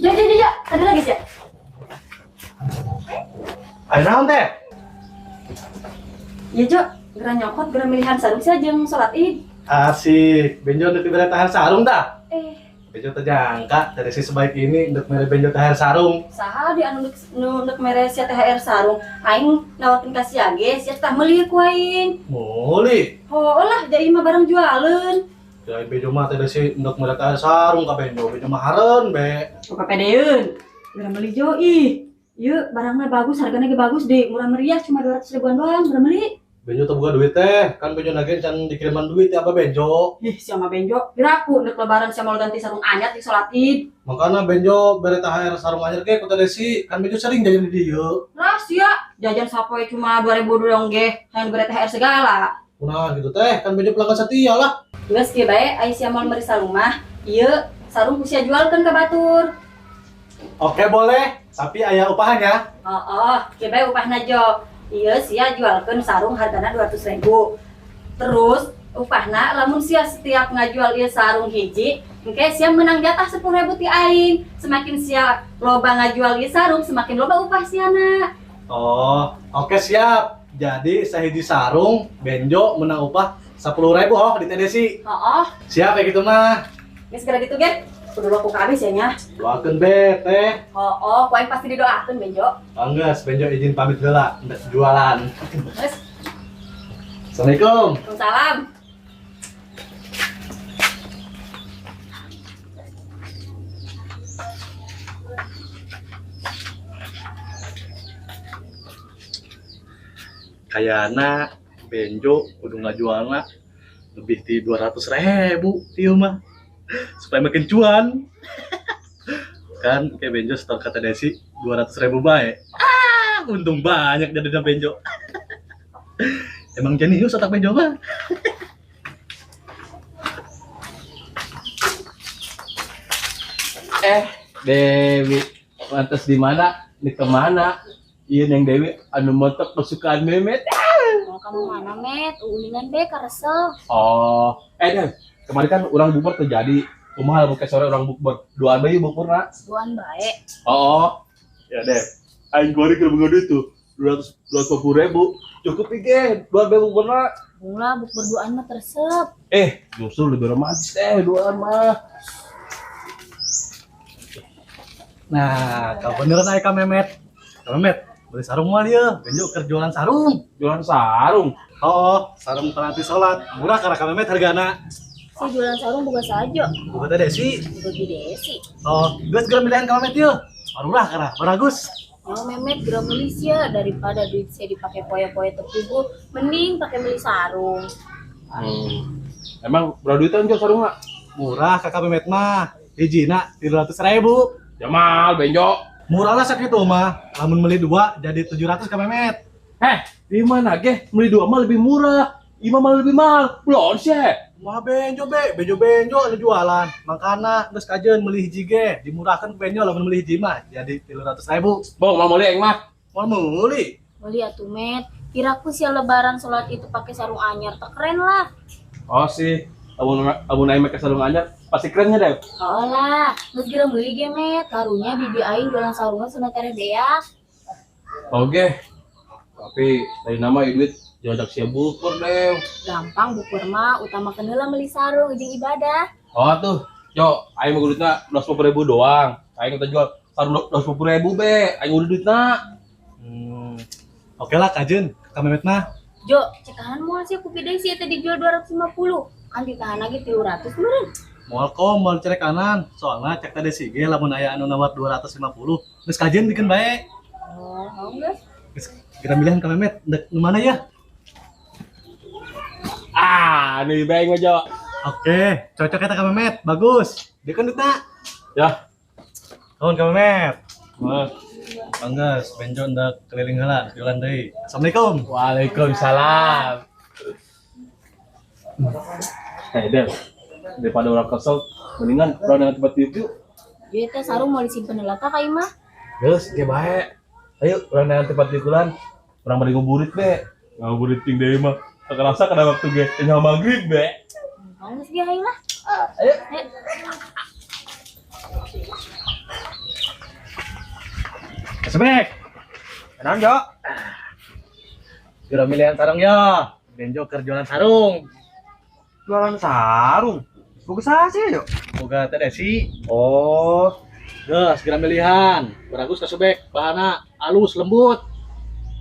Jo, jo, jo, jo. Ada lagi sih. Ada naon teh? Iya, Jo. Geura nyokot, geura milihan sarung sia jeung salat Id. Asik, Benjo untuk diberi THR sarung dah. Eh, Benjo terjangka dari si sebaik ini untuk mere Benjo THR sarung. Saha di anu nu ndek mere sia THR sarung. Aing nawarkeun ka sia ge, sia tah meuli ku aing. Muli. Oh lah, jadi mah barang jualeun. Kirain Benjo mah teh si untuk mere THR sarung ka Benjo. Benjo mah hareun be. Kok kepedeun. Geura meuli Jo ih. Ieu barangnya bagus, harganya ge bagus deh, murah meriah cuma 200 ribuan doang, geura meuli. Benjo tuh buka duit teh, kan Benjo nage can dikiriman duit ya apa Benjo. Ih, sia mah Benjo. Piraku ndek lebaran sia mau ganti sarung anyar di salat Id. Makanya Benjo bere THR sarung anyar ge ku teh Desi, kan Benjo sering jajan di dieu. Rahasia, jajan sapoe cuma 2000 doang ge, hayang dibere THR segala. Nah gitu teh, kan Benjo pelanggan setia lah. Geus kieu bae ai sia moal meuli sarung mah, ieu sarung ku sia jualkeun ka batur. Oke boleh, tapi aya upahannya. Oh, kieu bae upahna Jo. Ieu sia jualkeun sarung hargana 200.000. Terus upahna lamun sia setiap ngajual ieu sarung hiji, engke sia menang jatah 10.000 ti aing. Semakin sia loba ngajual ieu sarung, semakin loba upah siana. Oh, oke siap. Jadi sahiji sarung Benjo menang upah 10.000 oh di TDC. Oh, Siap ya gitu mah. geus segera gitu ge. Kudu laku kabeh sia nya. Doakeun be teh. Oh, ku aing pasti didoakeun Benjo. Angges, Benjo izin pamit heula ndek jualan. Geus, Assalamualaikum. waalaikumsalam. Kayana Benjo kudu ngajualna lebih ti 200.000 ieu mah. Supaya makin cuan. Kan kayak Benjo setor kata Desi 200.000 bae. Ah, untung banyak jadi Benjo. Emang jenius otak Benjo mah. Dewi, pantas di mana? Di kemana? Iya yang Dewi, anu motok kesukaan Memet. Mau kamu mana, Met? Ulingan be karesep. Oh, Dew, kemarin kan orang bukber terjadi. Kumaha lamun sore orang bukber. Duaan bae bukberna. Duaan bae. Oh, ya Dew. Aing goreng keur boga duit tuh 250.000. Cukup ige, duaan bae bukberna. Mula bukber duaan mah teresep. Justru lebih romantis duaan mah. Nah, kau beneran aya ka Memet. Ka Memet, beli sarung moal ieu. Benjo keur jualan sarung. Jualan sarung. Oh, sarung peranti salat. Murah karena ka Memet hargana. Si jualan sarung boga sajo. Boga teh Desi. Boga bi Desi. Oh, geus geura milihan ka Memet ieu. Marurah karena baragus. Mau Memet geura meuli sia daripada duit sia dipakai poya-poya tepugu, mending pakai beli sarung. Emang berapa duitan Jo sarungna? Murah kakak Memet mah. Hijina 300.000. Jamal Benjo. Murah lah sakitu mah. Lamun beli 2 jadi 700 ka Memet. Di mana ge? Beli 2 mah lebih murah. 5 mah lebih mahal. Belum sih. Mah Benjo be, Benjo Benjo anu jualan. Makana geus kajeun meuli hiji ge, dimurahkeun ku Benjo lamun meuli hiji mah jadi 300.000. Bong, mau meuli aing mah. Moal meuli. Meuli atuh Met. Kiraku sia lebaran salat itu pakai sarung anyar, tak keren lah. Oh sih, lamun aing make sarung anyar pasti kerennya deh. Oh lah, geus geura meuli ge Met. Karunya bibi aing jualan sarungna cenah tereh beak. Oke. Tapi dari nama ieu duit diajak sia bukber deh. Gampang bukber mah, utamakeun heula meuli sarung jeung ibadah. Oh tuh, Jo, aing mah duitna 250.000 doang. Aing teh jual sarung 250.000 be, aing udah duitna. Oke lah kajeun, ka Memet mah. Jo, cekahan moal sih ku pideh sih teh dijual 250. Kan ditahan lagi 300 meureun. Moal kom, moal cerek kanan. Soalna cek teh Desi ge lamun aya anu nawar 250, geus kajeun bikin bae. Oh, mau geus. Geus geura milihan ka Memet, ndek nu mana ya? Ah, nih bae mah Jo. Oke, cocok eta ka Memet, bagus. Dia kan duitna. Ya. Nuhun ka Memet. Wah. Angges, Benjo ndak keliling heula, jualan deui. Assalamualaikum. Waalaikumsalam. Dev, daripada orang kesel, mendingan orang dengan tempat tiup yuk. Jadi teh sarung mau disimpen heula ka imah. Geus, ge bae. Ayo, orang dengan tempat tiup. Orang bari ngabuburit be. Ngabuburit ting deui mah. Terasa kena waktu ge nya maghrib be. Geus ge hayu lah. Ayo. Sebek. Naon, Jo? Geura milihan sarung ya. Benjo keur jualan sarung. Jualan sarung? Boga saha sih, Jo? Boga teh Desi. Oh. Geus geura milihan. Baragus ka Subek, bahana alus lembut.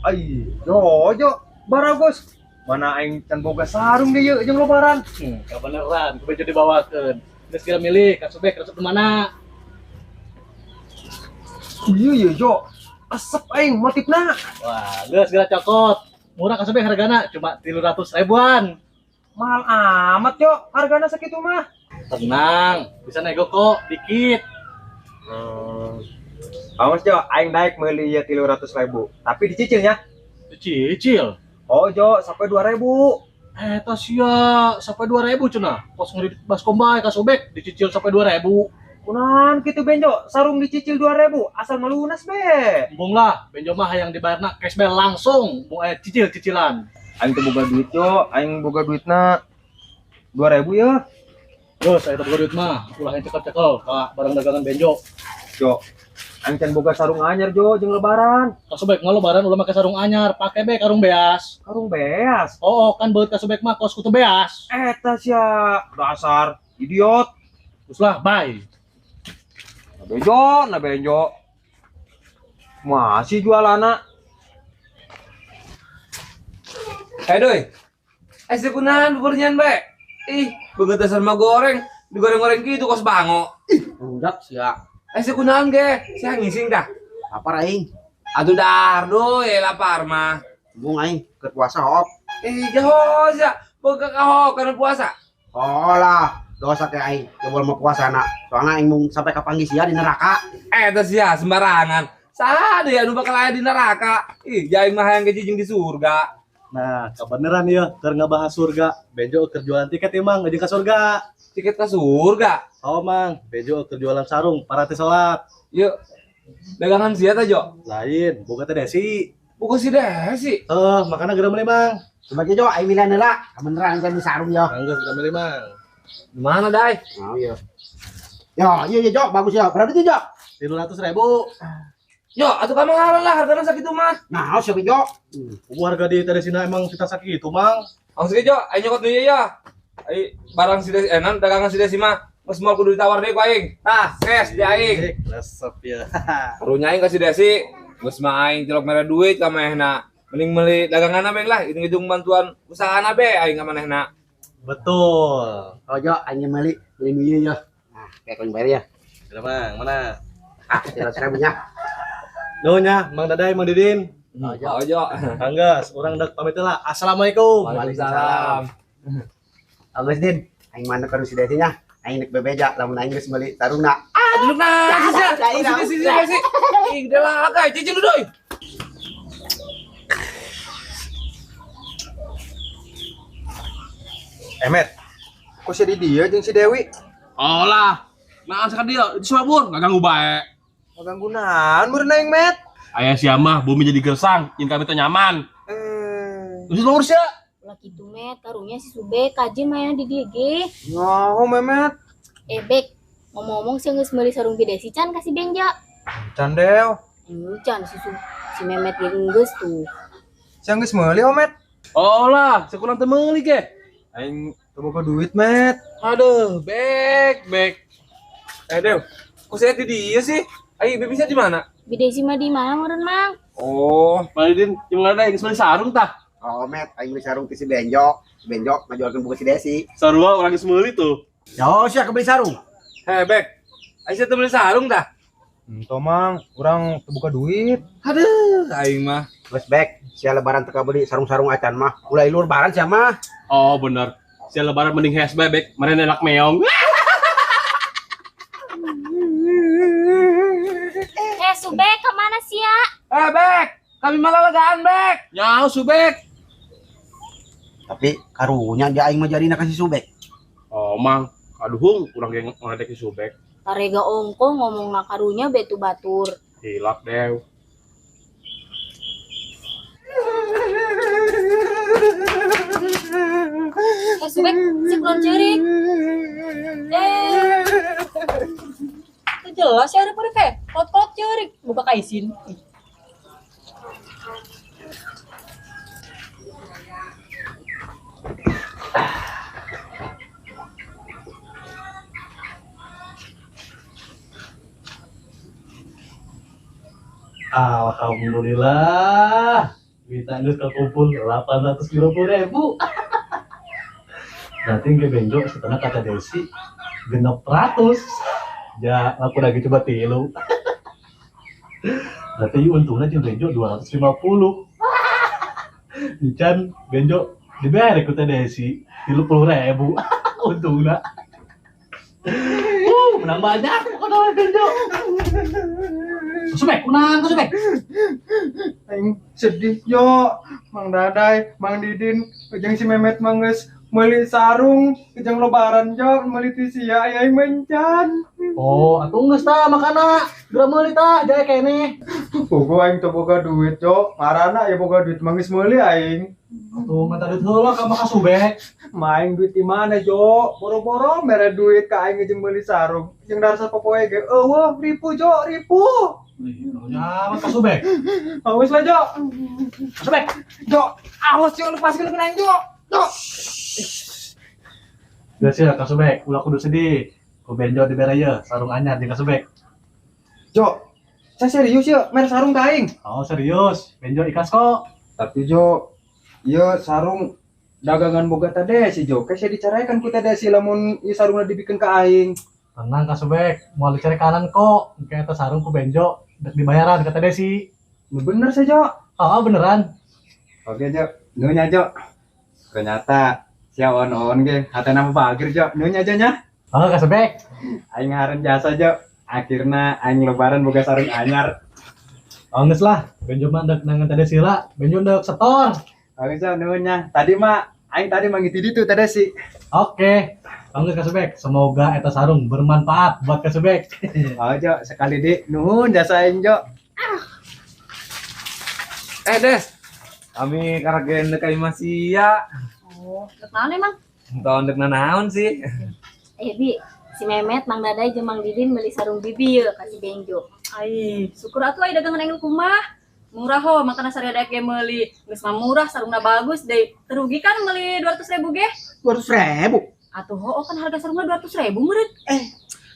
Ai, Jo, Jo, baragus. Mana aing can boga sarung deui jeung lebaran. Kabeneran, ku Benjo dibawakeun. Geus geura milih ka Subek resep mana? Iya, iya, Jo. Resep aing motifna. Wah, geus geura cokot. Murah ka Subek hargana cuma 300 ribuan. Mahal amat, Jo, hargana sakitu mah. Tenang, bisa nego kok, dikit. Awas, Jo, aing naik meuli ieu 300.000, tapi dicicilnya. Dicicil? Oh, Jo, sampai 2.000. Tas sia sampai 2.000 cenah. Kos ngeri baskom bae ka Sobek dicicil sampai 2.000. Kunaon kitu Benjo, sarung dicicil 2.000, asal melunas be. Embung lah, Benjo mah hayang dibayarna cash bae langsung, embung aya cicil-cicilan. Aing teu boga duit, Jo, aing boga duitna 2.000 ya. Geus, aya teu boga duit mah, ulah yang cekel-cekel ka barang dagangan Benjo. Jo, aing can boga sarung anyar, Jo, jeung lebaran. Ka Sobek mah lebaran ulah make sarung anyar, pake be karung beas. Karung beas? Oh, kan beut ka Sobek mah kos kutu beas. Eta sia, dasar idiot. Terus lah, bye. Nah, Benjo, nah Benjo. Masih jualana. Doi. Sekunahan buburnya bae. Ih, begitu sama goreng, digoreng-goreng gitu kos bango. Ih, enggak sia. Sekunahan ge, sia ngising dah. Lapar aing. Aduh dar doi, lapar mah. Embung aing keur puasa hop. Ih, jaho sia, boga kahok karena puasa. Oh lah, dosa ke aing, jebol mah puasa na. Soalna aing mung sampai kapanggih sia di neraka. Teh sia sembarangan. Saha deui anu bakal aya di neraka? Ih, jaing mah hayang ge jijing di surga. Nah, kebeneran ya, keur ngabahas surga. Benjo keur jualan tiket emang jeung ka surga. Tiket ka surga? Oh, Mang, Benjo keur jualan sarung parate salat. Yuk. Dagangan sia teh, Jo? Lain, boga teh Desi. Boga si Desi. Makana geura meuli, Mang. Coba ge, Jo, aing milihan heula. Kebeneran kan sarung yo. Anggeus geura meuli, Mang. Di mana, Dai? Oh, iya. Yo, iya iya, Jo, bagus yo. Berapa itu, Jo? 300.000. Yo, atuh kamu ngalah lah hargana sakitu mah. Nah, siapa, Jo? Harga di Teresina emang kita sakitu, Mang. Langsung ge, Jo, aing nyokot nu ieu ya. Ai barang si Desi, nan dagangan si Desi mah geus moal kudu ditawar deui ku aing. Tah, kes di aing. Resep ya. Karunya aing ka si Desi, geus mah aing cilok mere duit ka manehna. Mending meuli dagangan be lah, hitung-hitung bantuan usahana be aing ka manehna. Betul. Oh, Jo, aing meuli, beli nu ieu ya. Nah, kayak koin bayar ya. Udah, Mang, mana? Ah, 300.000 nya. Nuhun nya, Mang Dadai, Mang Didin. Oh, Jo. Oh, Jo. Anggeus, urang dek pamit lah. Assalamualaikum. Waalaikumsalam. Anggeus, Din. Aing mana ka si Desi nya? Aing nek bebeja lamun aing geus meuli sarungna. Ah, duduk nah, sia. Si Desi, si Desi. Ih, udah lah, kayak cicil dulu, doi. Met, kok si dia jeung si Dewi? Oh lah, nah sekali dia itu sabur, nggak ganggu bae. Nggak ganggu naon meureun aing, Met. Aya sia mah bumi jadi gersang, jeung kami teh nyaman. Terus lurus ya. Ulah kitu, Met, karunya si Subek kaji mah yang di dieu ge. Nyaho, Memet. Bek, ngomong-ngomong sih geus meuli sarung bi Desi can ka si Benja. Can dew. Can si si Memet ge geus tuh. Sia geus meuli, oh, Met. Oh lah, sekurang teu meuli ge. Aing teu boga duit, Met. Aduh, bek, bek. Dew, kok saya di dieu sih? Ai, bibisnya di mana? Bi Desi mah di mana meureun, Mang? Oh, Mang Didin, jeung ada yang meuli sarung tah? Oh, Met, aing meuli sarung ti si Benjo. Si Benjo ngajualkeun buku si Desi. Sarua urang geus meuli tuh. Yo, sia kebeli sarung. Heh, Bek. Aing sia teu meuli sarung tah? Henteu, Mang, urang teu boga duit. Aduh, aing mah. Geus, Bek, sia lebaran teu kabeli sarung-sarung acan mah. Ulah ilur lebaran sia mah. Oh, bener. Sia lebaran mending hes bae, Bek. Maren enak meong. Subek, kemana sia? Bek, kami malah legaan, Bek. Nyau, Subek. Tapi karunya dia aing mah jadina ka si Subek. Oh, Mang. Aduh, hung, urang ge ngadek si Subek. Tarega ongko ngomong na karunya betu batur. Hilap, Dew. Kasubek si kulon ceurik. Itu jelas ya ada teh. Kolot-kolot ceurik buka kaisin. Alhamdulillah, kita geus kekumpul 850.000. Berarti ke Benjo setelah kata Desi 600. Ya, aku lagi coba tilu. Berarti untungnya jeung Benjo 250. Ican Benjo dibayar ku teh Desi 30.000. Untungna. Menang banyak pokoknya Benjo. Kasubek, menang Kasubek. Aing sedih Jo, Mang Dadai, Mang Didin, jeung si Memet manggeus meuli sarung jeung lebaran Jo, meuli ti sia aing mencan. Oh, atuh geus tah makana, geura meuli tah jaya keneh. Bogo aing teu boga duit Jo, marana ya boga duit manggeus meuli aing. Atuh minta duit heula ka Kasubek. Maing duit di mana Jo? Boro-boro mere duit ka aing jeung meuli sarung. Jeung darsa popoe ge eueuh ripu Jo, ripu. Ya, Mas Kasubek. Awas lah Jo. Kasubek. Jo, awas Jo lepaskeun ke aing Jo. Jo. Geus ya Kasubek, ulah kudu sedih. Ku Benjo dibere ye sarung anyar jeung Kasubek. Jo, saya serius ya, mere sarung ka aing. Oh, serius. Benjo ikhlas kok. Tapi Jo, ieu sarung dagangan boga teh si Jo, kayak saya diceraikan ku teh si lamun ieu sarungna dibikeun ka aing. Tenang Kasubek, moal dicari kanan kok. Engke eta sarung ku Benjo dek dibayaran kata Desi. Bener sih Jo. Oh, beneran. Oke Jo, nunya Jo. Ternyata sia on-on ge hatena mah bagir Jo, nunya Jo nya. Oh, Kasubek. Aing ngaran jasa Jo. Akhirna aing lebaran boga sarung anyar. Oh, geus lah, Benjo mah dek nangan teh Desi lah. Benjo dek setor. Oke Jo, nunya. Tadi mah aing tadi manggil di ditu teh Desi. Oke. Bang Kasubek, semoga eta sarung bermanfaat buat Kasubek. Oh Jo, sekali di nuhun jasa aing Jo. Des, kami karagen dek ka imah sia. Oh, dek naon emang? Entah dek nanaon sih. Bi, si Memet, Mang Dadai jeung Mang Didin meuli sarung bibi ye ka si Benjo. Ai, syukur atuh ai dagangan aing kumaha. Murah ho, makana sareudaek ge meuli. Geus mah murah, sarungna bagus deui. Terugi kan meuli 200.000 ge? 200.000? Atuh ho, kan harga sarungna 200.000 meureun.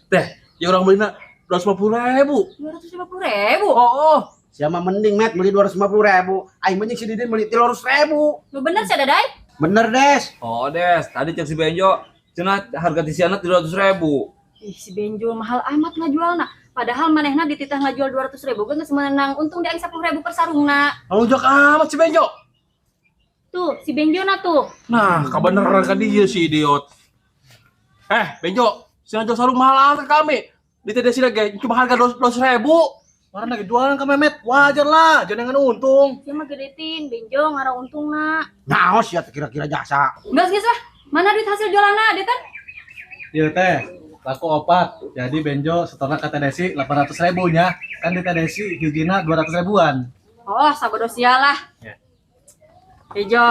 Teh, ya orang belinya 250.000. 250.000? Oh. Siapa mending Met beli 250.000. Aing mending si Didin beli 300.000. Lu bener sih Dadai? Bener, Des. Oh, Des, tadi cek si Benjo cenah harga tisiana 300.000. Ih, si Benjo mahal amat ngajualna. Padahal manehna dititah ngajual 200.000 ge geus meunang untung di aing 10.000 per sarungna. Lonjok amat si Benjo. Tuh, si Benjo na tuh. Nah, kabeneran ka dia si idiot. Benjo, si ngajual sarung mahal amat ke kami. Di TDC lagi cuma harga 200.000. Orang lagi jualan ke Memet, wajar lah, jangan untung. Sia mah gedetin, Benjo ngarah untungna. Naos ya kira-kira jasa. Geus geus lah, mana duit hasil jualanna, dia kan? Iya teh, laku opat. Jadi Benjo setorna ka Teh Desi 800.000 nya. Kan di Teh Desi hijina 200.000-an. Oh, sabodo sia lah. Ya. Benjo,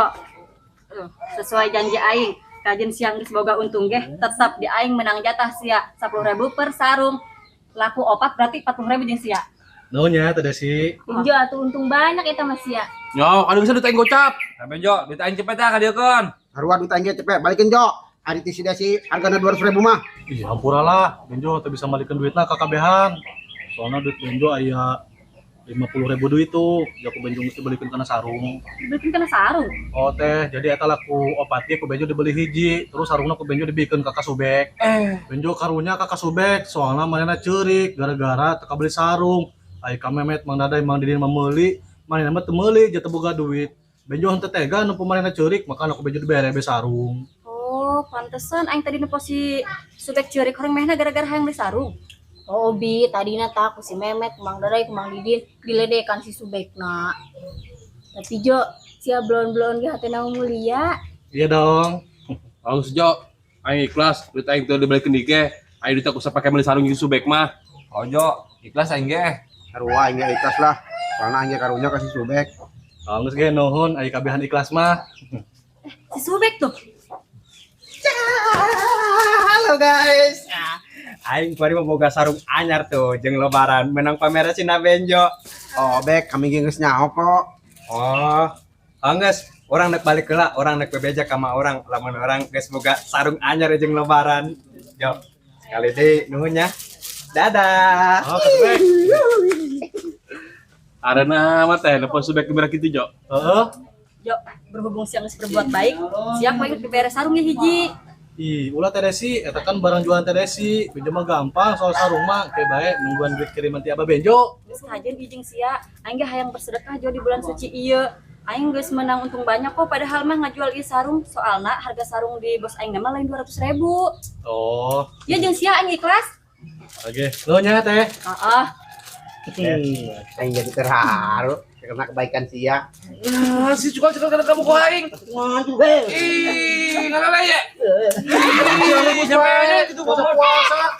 sesuai janji aing, kajen siang geus boga untung geh, tetap di aing menang jatah sia 10.000 per sarung. Laku opat berarti 40.000 jeung sia. Nuhun ya Teh Desi. Benjo atuh untung banyak eta mah sia. Yo, kada bisa duit aing gocap. Nah, Benjo, duit aing cepet ah ka dieu keun. Sarua duit aing ge cepet, balikin Jo. Ari ti si Desi hargana 200.000 mah. Ih, hampura lah, Benjo teu bisa malikeun duitna ka kabehan. Soalna duit Benjo aya 50.000 duit tuh, ja ku Benjo mesti balikeun kana sarung. Dibelikeun kana sarung? Oh teh, jadi eta laku opat ge ku Benjo dibeli hiji, terus sarungna ku Benjo dibikeun ka Kasubek. Benjo karunya ka Kasubek, soalna manehna ceurik gara-gara teu kabeli sarung. Ai ka Memet, Mang Dadai, Mang Didin mah meuli, manehna mah teu meuli, ja teu boga duit. Benjo henteu tega nempo manehna ceurik, makana ku Benjo dibere be sarung. Oh, pantesan aing tadi nempo si Subek ceurik horeng mehna gara-gara hayang beli sarung. Oh, Bi, tadina tah ku si Memet, Mang Dadai, ku Mang Didin diledekan si Subekna. Tapi Jo, sia blon-blon ge hatena mulia. Iya dong. Halus Jo, aing ikhlas, duit aing teu dibalikeun deui ge. Aing duit aku usah pake meuli sarung jeung Subek mah. Oh, Jo, ikhlas aing ge. Sarua aing ge ikhlas lah. Soalna aing ge karunya ka si Subek. Halus ge nuhun, ai kabehan ikhlas mah. Si Subek tuh. Halo guys. Ah, aing kuari mah boga sarung anyar tuh jeung Lebaran menang pameran Cina Benjo. Oh, Bek, kami geus nyaho kok. Oh, angges urang nek balik heula, urang nek bebeja sama urang lamun urang geus boga sarung anyar jeung Lebaran. Jo, sekali deui nuhun nya. Dadah. Oh, Ka Subek. Arena mah teh lepas Subek berak itu, Jo. Heeh. Jo, berhubung sia geus berbuat baik, sia poe dibere sarungnya hiji. Ih, ulah Teh Desi, eta kan barang jualan Teh Desi. Benjo mah gampang soal sarung mah, kayak bae nungguan duit kiriman ti Abah Benjo. Geus kajen ijing sia, aing ge hayang bersedekah Jo di bulan suci ieu. Aing geus menang untung banyak kok padahal mah ngajual ieu sarung, soalna harga sarung di bos aing mah lain 200 ribu. Oh, Ya jeung sia aing ikhlas. Oke. Nuhun nya, Teh. Heeh. Aing jadi terharu karena kebaikan sia. Nah, si cukal cukal karena kamu kok aing. Waduh, Ih, ngalala ya. Ih, nyampe itu puasa.